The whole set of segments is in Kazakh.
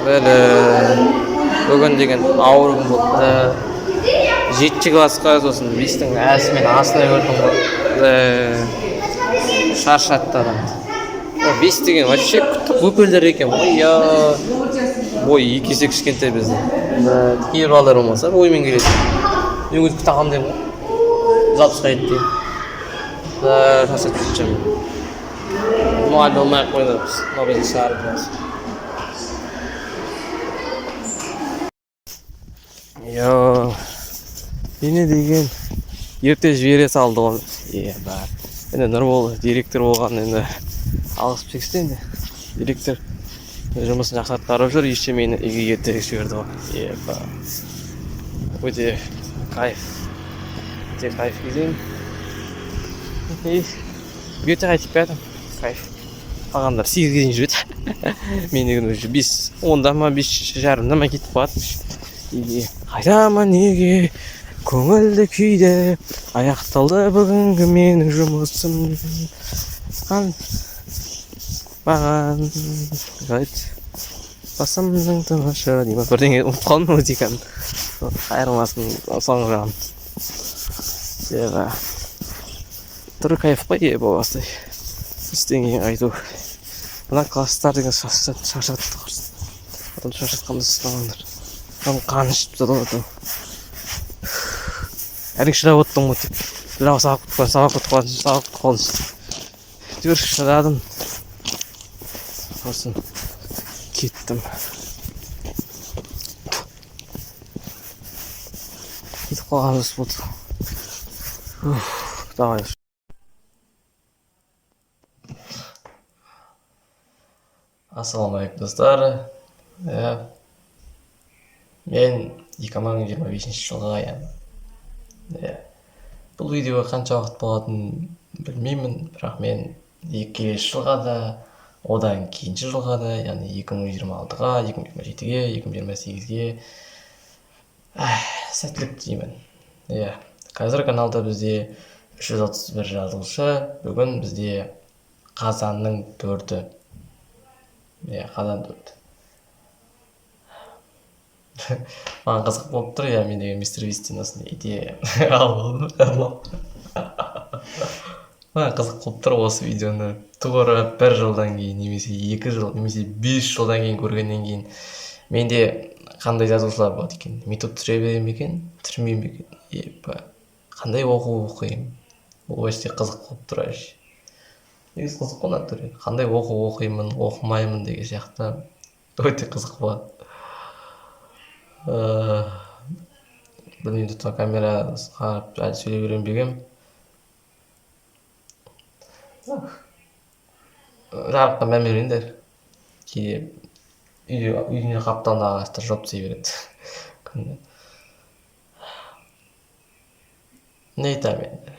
Бәле, бүгін деген ауыр күн болды. Жетінші классқа, сосын бестің әсі мен асына көрдім ғой. Шаршатты адамды. О, бес деген вообще бөпелер екен ғой, я. Бойы екі есе кішкентай біздің. Кейбір балалар болмаса бойымен келеді. Мен өзім күтағандаймын ғой. 160-қа жетті. Шаршатып кетті. Мұғалім болмай ақ қойыңдар біз. Мынау біздің шығарып. Йо, мені деген ерте жібере салды ғой. Е, бар. Енді Нұрбол директор болған, енді алғыс шексіз енді. Директор жұмысын жақсы атқарып жүр, еще мені үйге ерте жіберді ғой. Е, ба. Өте кайф. Өте кайф кезең. И ерте қайтып келатырмын. Кайф. Қалғандар 8-ге дейін жүреді. Мен деген уже 9:50-да ма, 5:30-да ма кетіп қалады. Үйге қайтамын, неге көңілді күйде аяқталды бүгінгі менің жұмысым. Маған қалай еді, басымның тынышы дей ма, бірдеңе, ұмытып қалдым музыканы, айырмасын соңғы жағын. Себебі түрі кайф қой, е, болмаса істен кейін қайту. Мына класстар деген шаршатты құрсын. Адам шаршатқанда ұстағандар. Адам қан ішіп тастады ғой. Әрең шыдап отырдым ғой тек. Бірақ сабақ бітіп қалсын, сабақ бітіп қалсын, сабақ бітіп қалсын. Әйтеуір шыдадым. Сосын кеттім. Кетіп қалған дұрыс болды. Уф, давай. Ассалаумағалейкум, достар. Иә. Мен 2025 жылға, иә. Бұл видеоға қанша уақыт болатынын білмеймін, бірақ мен келесі жылға да, одан кейінгі жылға да, яғни 2026-ға, 2027-ге, 2028-ге сәттілік тілеймін. Иә, қазір каналда бізде 331 жазылушы, бүгін бізде қазанның 4-і. Иә, қазан 4. Маған қызық болып тұр, иә, мен деген Мистер Бисттен осындай идея алып алдым. Маған қызық болып тұр осы видеоны тура бір жылдан кейін, немесе 2 жыл, немесе 5 жылдан кейін көргеннен кейін менде қандай жазушылар болады екен? Мен тут түсіре беремін бе екен, түсірмеймін бе екен? Епа, қандай оқу оқимын? Ол вообще қызық болып тұр вообще. Негізі қызық қой натуре. Қандай оқу оқимын, оқымаймын деген сияқты өте қызық болады. Білмеймін, тұтқа камера қарап әлі сөйлей беремін бе екенмін. Жарыққа мән бермеңдер. Кейде үйдің қапталындағы ағаштар жауып тастай береді күнде. Не айтамын енді?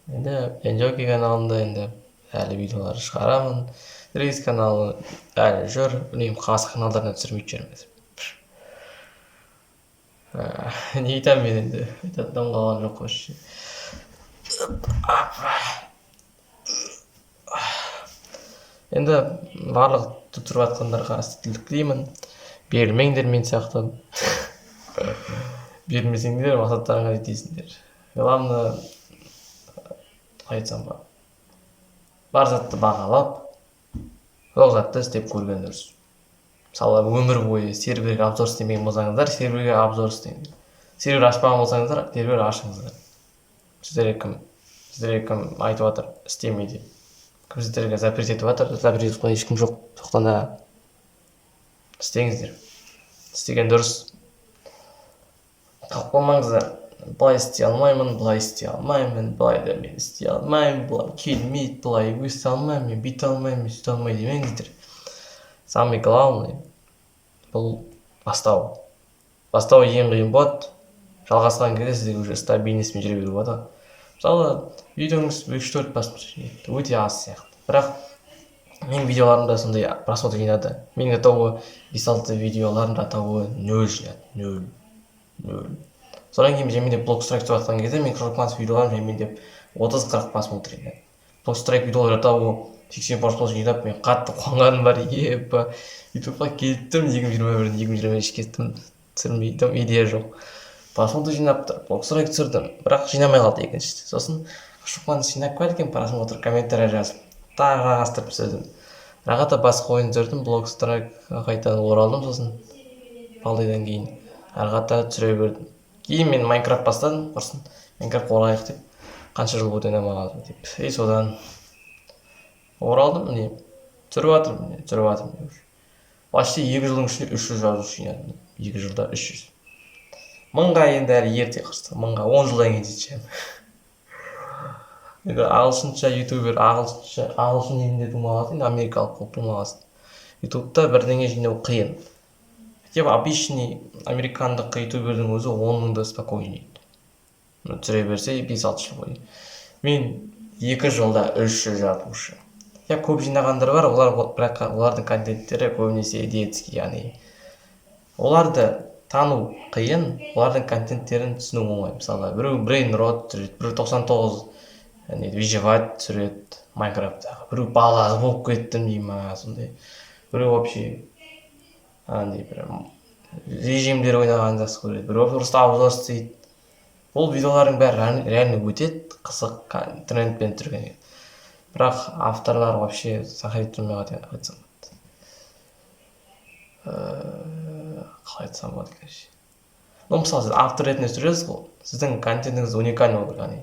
Енді Энджоки каналында енді әлі видеолар шығарамын. Рейс каналы әлі жүр. Білмеймін, басқа каналдардан түсірмейтін шығармын. Не айтамын мен енді? Айтатын қалған жоқ вообще. Енді барлық түсіріп жатқандарға сәттілік тілеймін. Берілмеңдер мен сияқты. Берілмесеңдер мақсаттарыңа жетесіңдер. Главное, қалай айтсам болады, бар затты бағалап, жоқ затты істеп көрген дұрыс. Мысалы, өмір бойы серверге обзор істемеген болсаңыздар, серверге обзор істеңдер. Сервер ашпаған болсаңыздар, сервер ашыңыздар. Сіздерге кім айтып жатыр істеме деп? Кім сіздерге запрет етіп жатыр? Запрет етіп қойған ешкім жоқ. Сондықтан да істеңіздер. Істеген дұрыс. Қалып қалмаңыздар. Былай істей алмаймын, былай істей алмаймын, былай да мен істей алмаймын, былай келмейді, былай өсе алмаймын, мен бүйте алмаймын, мен сөйте алмаймын демеңіздер. Самый главный бұл бастау. Бастау ең қиын болады. Жалғасқан кезде сізге уже стабильностьпен жүре беруге болады. Мысалы, видеоңыз 3-4 просмотр жинайды, өте аз сияқты. Бірақ менің видеоларымда сондай просмотр жинады. Менің атауы 5-6 видеоларымда атауы 0 жинады, 0, 0. Содан кейін жаймен блок страйк түсіп жатқан кезде мен Clash of Clans видеоларым жаймен 30-40 просмотр жинады. Блок страйк видеолар атауы 80 просмотр жинап, мен қатты қуанғаным бар. Еба, ютубқа кеттім 2021, 2023 кеттім, түсірмейдім, идея жоқ. Просмотр жинап тұр, Блок Страйк түсірдім, бірақ жинамай қалды екіншісі. Сосын Шықпан жинап келді екен просмотр, комментарий жазып, тағы жалғастырып түсірдім. Ары басқа ойын түсірдім, Блок Страйкқа қайтадан оралдым. Сосын Балдайдан кейін ары қарата түсіре бердім. Кейін мен Майнкрафт бастадым, құрсын, Майнкрафтқа оралайық деп, қанша жыл бойы ойнамағанмын деп. И содан оралдым, міне, түсіріп жатырмын, міне, түсіріп жатырмын уже. Почти 2 жылдың ішінде 300 жазушы жинадым. 2 жылда 300 мыңға енді әлі ерте, құрсын, мыңға 10 жылдан кейін жетемін. Енді ағылшынша ютубер, ағылшынша, ағылшын елінде тумаған, енді америкалық болып тумағасын, ютубта бірдеңе жинау қиын. Хотя бы обычный американдық ютубердің өзі 10 мыңды спокойно жинайды түсіре берсе 5-6 жыл бойы. Мен 2 жылда 300 жазушы. Иә, көп жинағандар бар, олар, бірақ олардың контенттері көбінесе детский, яғни оларды тану қиын, олардың контенттерін түсіну оңай. Мысалы, біреу брейн рот түсіреді, біреу 99 не выживать түсіреді Майнкрафттағы, біреу бала болып кеттім дей ма, сондай, біреу вообще андай бір режимдер ойнағанды жақсы көреді, біреу просто обзор істейді. Ол видеолардың бәрі реально өтеді, қызық, трендпен түсірген, бірақ авторлар вообще сохранить тұрмай қалады, айтсам болады. Қалай айтсам болады екен? Ну, мысалы, сіз автор ретінде түсіресіз ғой, сіздің контентіңіз уникальный болу керек, яғни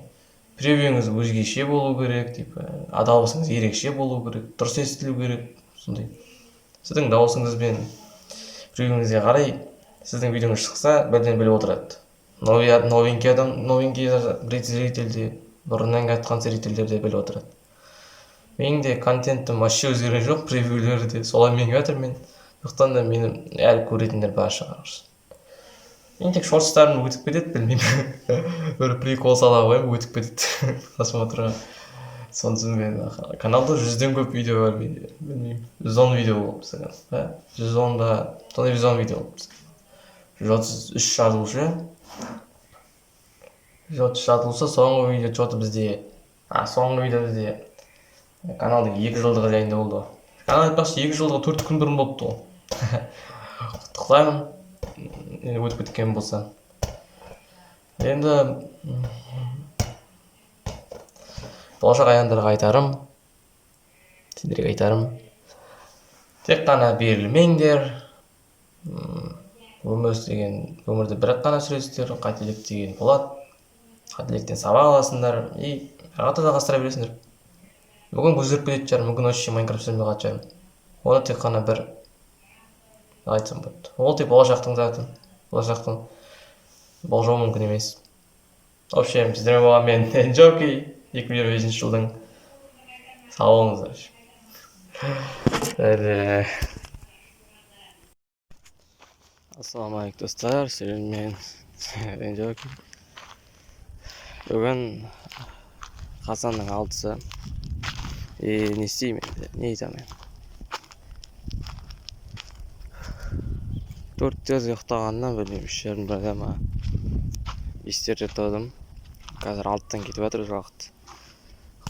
превьюңіз өзгеше болу керек, типа дауысыңыз ерекше болу керек, дұрыс естілу керек. Сондай сіздің дауысыңыз бен превьюңізге қарай сіздің видеоңыз шықса, бірден біліп отырады новый, новенький адам, новенький зритель де, бұрыннан келе жатқан зрительдер де біліп отырады. Менің де контентім вообще өзгерген жоқ, превьюлері де солармен келіп жатыр мен, сондықтан да мені әлі көретіндер бар шығар. Мен тек шортстарым өтіп кетеді, білмеймін, бір прикол сала қоямын, өтіп кетеді просмотрға. Соны түсінбедім. Каналда 100-ден көп видео бар менде, білмеймін, 110 видео болыпты ба, 110 ба, сондай, 110 видео болыпты. 133 жазушы, 130 жазылушы. Соңғы видео че то бізде, соңғы видео бізде каналдың 2 жылдығы жайында болды ғой. Канал, айтпақшы, 2 жылдығы 4 күн бұрын болыпты ғой, құттықтаймын енді өтіп кеткен болса. Енді болашақ аяндарға айтарым, сендерге айтарым: тек қана берілмеңдер. Өмір деген, өмірді бір ақ қана сүресіздер, қателік деген болады, қателіктен сабақ аласыңдар и ары қарата жалғастыра бересіңдер. Мүмкін, өзгеріп кететін шығар, мүмкін, вообще Майнкрафт түсірмей қалатын шығармын. Оны тек қана бір айтсам болады, ол тек болашақтың заты, болашақтың болжау мүмкін емес. В общем, сіздермен болған мен, Джоки, 2025 жылдың. Сау болыңыздар. Әлі. Ассалаумағалейкум, достар, сіздермен мен, Джоки. Бүгін қазанның 6-сы. И не істеймін енді, не айтамын енді? 4-те ұйықтағаннан, білмеймін, 3:30-да ма, 5-терде тұрдым. Қазір 6-дан кетіп жатыр уже уақыт.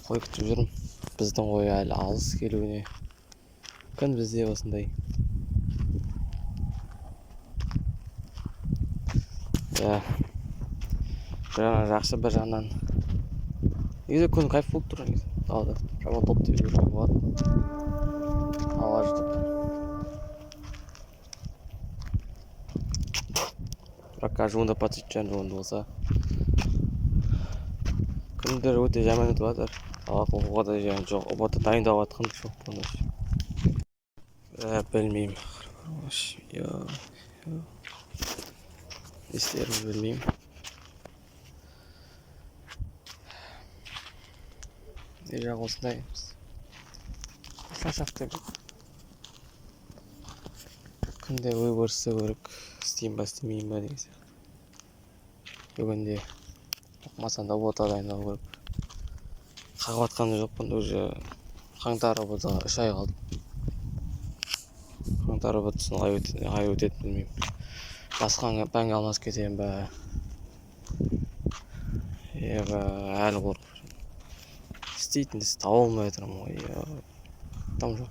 Қой күтіп жүрмін, біздің қой әлі алыс келуіне. Күн бізде осындай, иә, бір жағынан жақсы, бір жағынан негізі күн кайф болып тұр. Негізі далада жаман топ деп жүруге болады, ауа жұтып. Бірақ қазір жуындап батып шығармын, жуынды болса. Күндер өте жаман өтіп жатыр, сабақ оқуға да жан жоқ, ҰБТ дайындап жатқан жоқпын. Білмеймін, не істерімді білмеймін. Не жақ осындай, шаршап деп күнде выбор істеу керек, істеймін ба, істемеймін ба деген сияқты. Бүгін де оқымасам да, ҰБТ дайындалу керек. Қағып жатқан жоқпын уже. Қаңтар ҰБТ ға 3 ай қалды. Қаңтар ҰБТ қалай өтеді, қалай өтеді, білмеймін. Басқа пәнге алмасып кетемін ба, еба, әлі қорқып жүрмін. Істейтін іс таба алмай жатырмын ғой. Там жоқ.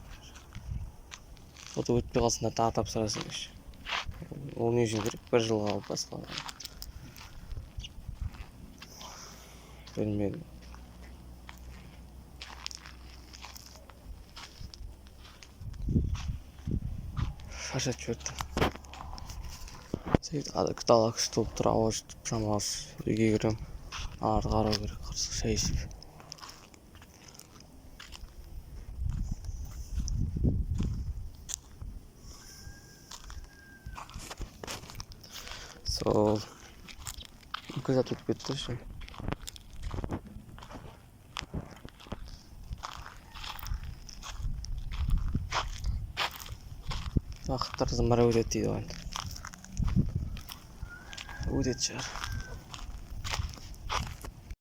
Ұбт өтпей қалсаң да тағы тапсырасың еще. Ол не үшін керек? Бір жылға алып басқа. Білмедім. Шаршатып жіберді. Сөйтіп дала күшті болып тұр, ауа жұтып шамалы үйге кіремін. Ары қарау керек, қырсық шай ішіп. Сол 2 сағат өтіп кетті ше. Уақыттар зымырап өтеді дейді ғой енді. Өтетін шығар.